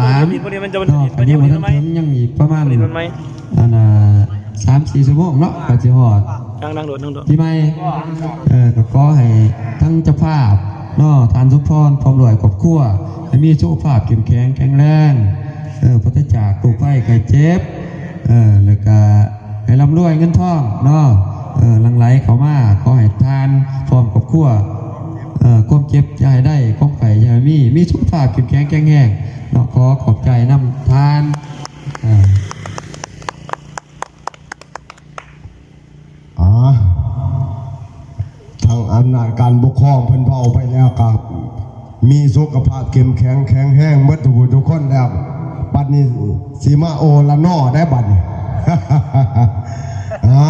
ສາມເນາະ ອັນນີ້ບໍ່ທັນເຖິງ ຍັງອີກປະມານ ອັນນ່າ ສາມສີ່ຊົ່ວໂມງເນາະ ກໍຊິຮອດປີໃໝ່. ເອີ ກໍຂໍໃຫ້ທັງເຈົ້າພາບເນາະ ທ່ານສົມພອນ ພ້ອມດ້ວຍຄອບຄົວ ໃຫ້ມີສຸຂະພາບເຂັ້ມແຂງແຂງແຮງ ເອີ ປາສະຈາກໂລກໄພໄຂ້ເຈັບ ເອີ ແລ້ວກະ ໃຫ້ລ່ຳລວຍເງິນທອງເນາະ ເອີ ຫຼັ່ງໄຫຼເຂົ້າມາ. ຂໍໃຫ້ທ່ານພ້ອມຄອບຄົວ ເອີ ຄວາມເຈັບຢ່າໃຫ້ໄດ້ ຄວາມໄຂ້ຢ່າໃຫ້ມີ ມີສຸຂະພາບເຂັ້ມແຂງແຂງແຮງເນາະ. ຂໍຂອບໃຈນຳທ່ານ ເອີ ອ່າ ທາງອຳນາດການປົກຄອງເພິ່ນເວົ້າໄປແລ້ວ ກໍມີສຸຂະພາບເຂັ້ມແຂງແຂງແຮງໝົດທຸກຜູ້ທຸກຄົນແລ້ວ. ບັດນີ້ຊິມາໂອລະນໍໄດ້ບັດນີ້ ອ່າ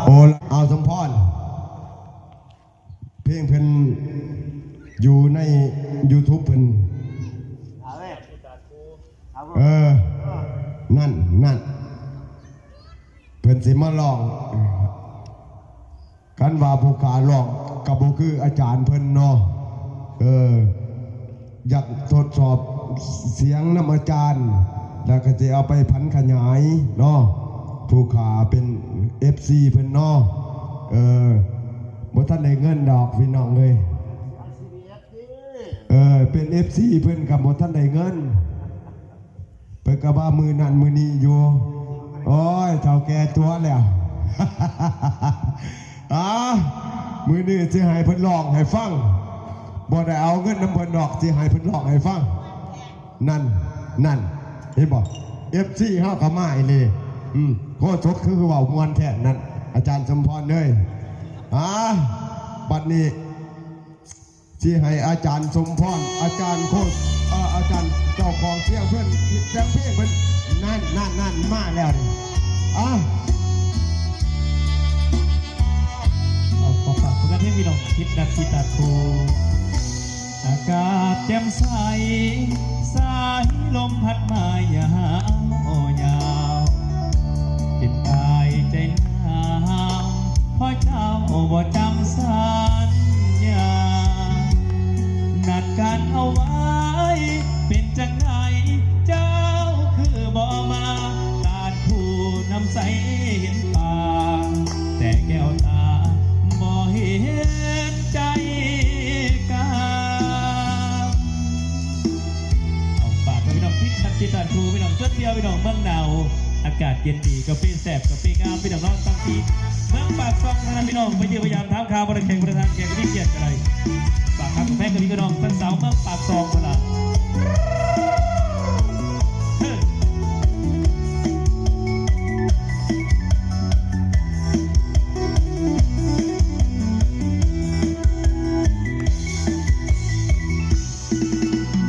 ໂອລະ ເອົາ ສົມພອນ ເພງເພິ່ນຢູ່ໃນຢູທູບເພິ່ນ ເອີ ນັ້ນ ນັ້ນ ເພິ່ນຊິມາຮ້ອງ. ຄັນວ່າຜູ້ຂ້າຮ້ອງກໍບໍ່ຄືອາຈານເພິ່ນເນາະ ເອີ ຢາກທົດສອບສຽງນຳອາຈານ ແລ້ວກໍຊິເອົາໄປຜັນຂະຫຍາຍເນາະ. ຜູ້ຂ້າເປັນເອັຟຊີເພິ່ນເນາະ ເອີ ບໍ່ທັນໄດ້ເງິນດອກພີ່ນ້ອງເອີຍ ເອີ ເປັນເອັຟຊີເພິ່ນກໍບໍ່ທັນໄດ້ເງິນ. ເພິ່ນກໍວ່າມື້ນັ້ນມື້ນີ້ຢູ່ ໂອ້ຍ ເຖົ້າແກ່ຕົວແລ້ວ ອາ ມື້ນີ້ຊິໃຫ້ເພິ່ນຮ້ອງໃຫ້ຟັງ ບໍ່ໄດ້ເອົາເງິນນຳເພິ່ນດອກ ຊິໃຫ້ເພິ່ນຮ້ອງໃຫ້ຟັງ. ນັ້ນ ນັ້ນ ເຫັນບໍ່ ເອັຟຊີເຮົາກໍມາອີ່ຫຼີ. ອືມ ໂຄສົກຄືເວົ້າມ່ວນແທ້ນັ້ນ ອາຈານສົມພອນເອີຍ. ອາ ບັດນີ້ ຊິໃຫ້ອາຈານສົມພອນ ອາຈານໂຄດ ເອີ ອາຈານເຈົ້າຂອງສຽງເພິ່ນ ສຽງເພງເພິ່ນ ນັ້ນ ນັ້ນ ນັ້ນ ມາແລ້ວນີ້ ອາ ເອົາ ຂໍຝາກຜົນງານເພງພີ່ນ້ອງ ທິດນັດ ທີ່ຕາດພູ. ອາກາດແຈ່ມໃສ ສາຍລົມພັດມາຍາວ ຍາວ ເປັນອ້າຍໃຈໜາວ ເພາະເຈົ້າບໍ່ຈຳສັນຍາ ນັດກັນເອົາໄວ້ ເປັນຈັ່ງໃດເຈົ້າຄືບໍ່ມາ ຕາດພູນ້ຳໃສເຫັນປ່າ ແຕ່ແກ້ວຕາບໍ່ເຫັນໃຈກາ ເອົາ ຝາກໄວ້ພີ່ນ້ອງ ທີ່ ທີ່ຕາດພູ ພີ່ນ້ອງ ຊົດທ່ຽວ ພີ່ນ້ອງ ເມືອງໜາວ ອາກາດເຢັນດີ ກາເຟແຊບ ກາເຟງາມ ພີ່ນ້ອງເນາະ ຕັ້ງທີ່ເມືອງປາກຊ່ອງນະ ພີ່ນ້ອງ ໄປຢ້ຽມໄປຢາມຖາມຂ່າວ ບໍ່ໄດ້ແຂກ ບໍ່ໄດ້ທ່ານແຂກ ມີກຽດກໍໄດ້ ຝາກຄຳແພງກັບພີ່ນ້ອງ ທັງສາວເມືອງປາກຊ່ອງພຸ້ນລະ ເອີ.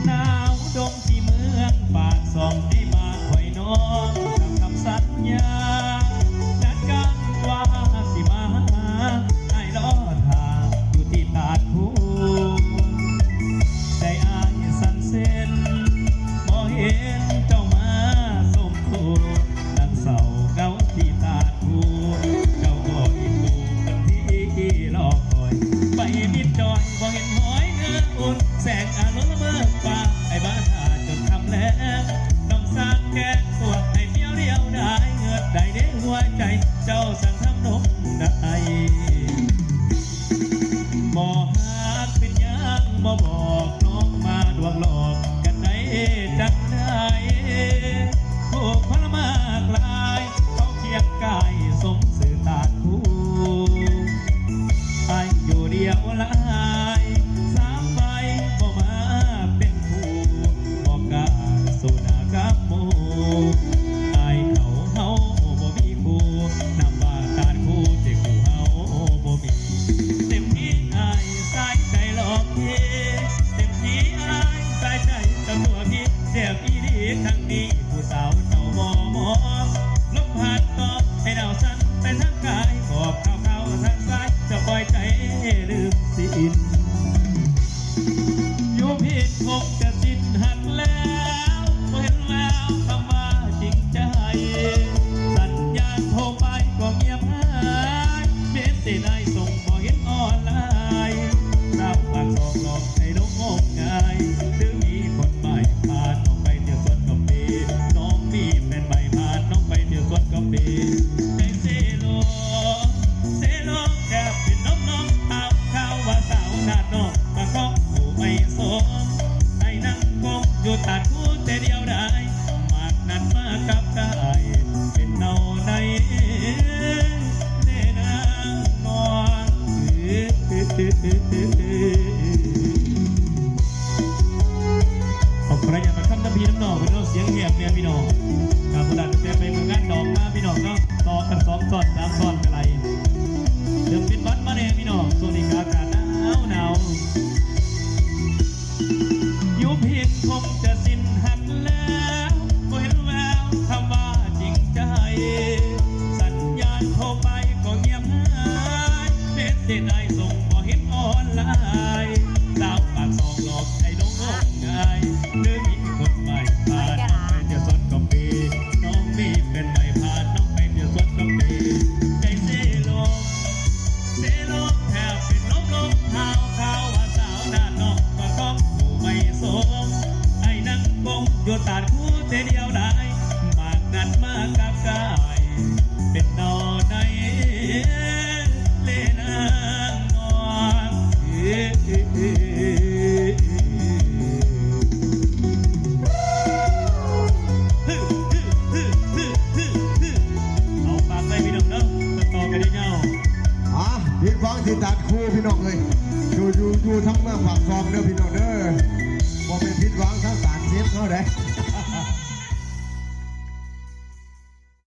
ໜາວດົງທີ່ເມືອງປາກຊ່ອງ ໃນບ້ານຂ້ອຍນ້ອງ ຕາມຄຳສັນຍາ ນັດກັນວ່າຊິມາຫາ ອ້າຍລໍຖ້າຢູ່ທີ່ຕາດພູ ໃຈອ້າຍສັ່ນເຊັນ ບໍ່ເຫັນເຈົ້າມາສົມທົບ ນັ່ງເສົ້າເຫງົາທີ່ຕາດພູ ເຈົ້າກໍອີກຜູ້ຄົນທີ່ລໍຄອຍ ໄປມິດຈອຍ ບໍ່ເຫັນຫອຍເຫື່ອອຸ່ນ ແສງອາລົມລະເມີດຟ້າ ອ້າຍມາຖ້າຈົນຄ່ຳແລງ ນ້ອງສ້າງແກງຕົວ ໃຫ້ພຽວດຽວດາຍເຫງືອດ ໄດ້ເດ້ຫົວໃຈ ເຈົ້າສັ່ງທຳນົງໃດ ບໍ່ຮັກເປັນຫຍັງ ບໍ່ບອກນ້ອງ ມາລວງຫຼອກກັນໄດ້ຈັ່ງໃດ ຜູ້ຄົນມາກຫຼາຍ ເຂົາຄຽງກາຍສົມຊື່ຕາດພູ ອ້າຍຢູ່ດຽວຫຼາຍ ສາມໃບບໍ່ມາເປັນຄູ່ ບໍ່ກ້າສູ້ໜ້າກັບໝູ່ ອາຍເຂົາເຮົາບໍ່ມີຄູ່ ນຳວ່າຕາດຄູ ແຕ່ຄູ່ເຮົາບໍ່ມີ ເຕັມທີ່ອ້າຍສາຍໃຈຫຼອກພີ້ ເຕັມທີ່ອ້າຍສາຍໃຈເຈົ້າຕົວພີ້ ແຊບອີ່ຫຼີຄັ້ງນີ້ ຜູ້ສາວເຈົ້າບໍ່ມອງ ລົມພັດຕອບໃຫ້ໜາວສັ່ນໄປທາງກາຍ ບອກຂ່າວໆທາງສາຍ ຈະປ່ອຍໃຈລືມສິ້ນ ຢູ່ຜິດຄົງຈະສິ້ນຫັກແລ້ວ ບໍ່ເຫັນແວວຄຳວ່າຈິງໃຈ ສັນຍານໂທໄປກໍງຽບຫາຍ ເມສເສດອ້າຍສົ່ງບໍ່ເຫັນອອນລາຍ ສາວປາກຊ່ອງຫຼອກໃຫ້ຫຼົງງົມງາຍ ຫຼືມີຄົນໝາຍພານ້ອງໄປ ມາຄຳນຳພີ່ນຳນ້ອງເພິ່ນເນາະ ສຽງແຫບແດ່ພີ່ນ້ອງ ກໍບໍ່ໄດ້ ແຕ່ໄປເບິ່ງງານດອກມາພີ່ນ້ອງເນາະ ຕໍ່ກັນສອງຊ້ອນສາມຊ້ອນກໍໄດ້ ເລີ່ມເປັນຫວັດມາແດ່ພີ່ນ້ອງ ຊ່ວງນີ້ກໍອາກາດໜາວໆ ຢູ່ພຽງຄົງຈະສິ້ນຫັກແລ້ວ ບໍ່ເຫັນແວວຄຳວ່າຈິງໃຈ ສັນຍານໂທໄປກໍງຽບຫາຍ ເມສເສດອ້າຍສົ່ງບໍ່ເຫັນອອນລາຍ ສາວປາກຊ່ອງຫຼອກໃຫ້ຫຼົງງ່າຍ ຫຼືມີຄົນໃໝ່ ພານ້ອງໄປທ່ຽວສວນກາເຟ ນ້ອງມີແຟນໃໝ່ ພານ້ອງໄປທ່ຽວສວນກາເຟ ໃຈເຊໂລ ເຊໂລແທບເປັນລົມລົມ ຂ່າວຂ່າວວ່າສາວໜ້ານ້ອງມາຕ້ອງຜູ້ໃໝ່ໂສ ໄອ້ນັ່ງປົງຢູ່ຕາດຄູເທື່ອດຽວດາຍ ມາກັດມາກັບກາຍ ເປັນໜໍ່ໃນເລນາງນ້ອງ ເອົາ ຝາກໄວ້ພີ່ນ້ອງເດີ ຕໍ່ກັນຍາວໆ ອ່າ ຜິດຫວັງທີ່ຕາດຄູພີ່ນ້ອງເອີຍ ຢູ່ ຢູ່ ຢູ່ທາງເມືອງປາກຊ່ອງເດີພີ່ນ້ອງເດີ ບໍ່ແມ່ນຜິດຫວັງທາງຕາດເສັດເຮົາເດ້.